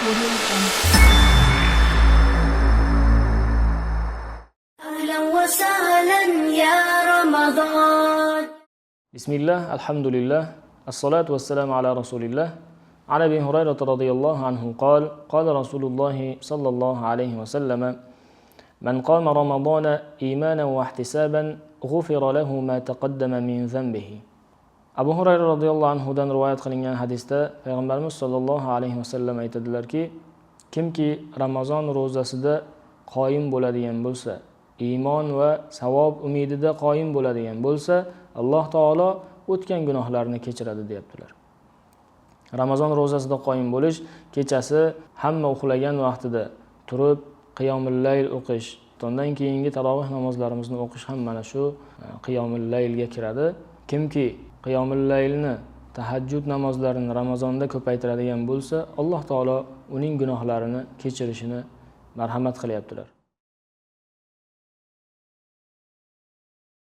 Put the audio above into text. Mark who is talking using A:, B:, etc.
A: Audio Jungle.
B: أهلا وسهلا يا رمضان.
C: بسم الله، الحمد لله، الصلاة والسلام على رسول الله. عن أبي هريرة رضي الله عنه قال: قال رسول الله صلى الله عليه وسلم: من قام رمضان إيمانا واحتسابا غفر له ما تقدم من ذنبه. Abu Hurayra roziyallohu anhudan rivoyat qilingan hadisda payg'ambarimiz sollallohu alayhi vasallam aytadilarki, kimki Ramazon ro'zasida qoyim bo'ladigan bo'lsa, iymon va savob umidida qoyim bo'ladigan bo'lsa, Alloh taolo o'tgan gunohlarini kechiradi, deyaptilar. Ramazon ro'zasida qoyim bo'lish, kechasi hamma uxlagan vaqtida turib qiyomul layl o'qish, undan keyingi taroveh namozlarimizni o'qish ham mana shu qiyomul laylga kiradi. Kimki qiyomul laylni, tahajjud namozlarini Ramazonda ko'paytiradigan bo'lsa, Alloh taolo uning gunohlarini kechirishini marhamat qilyaptilar.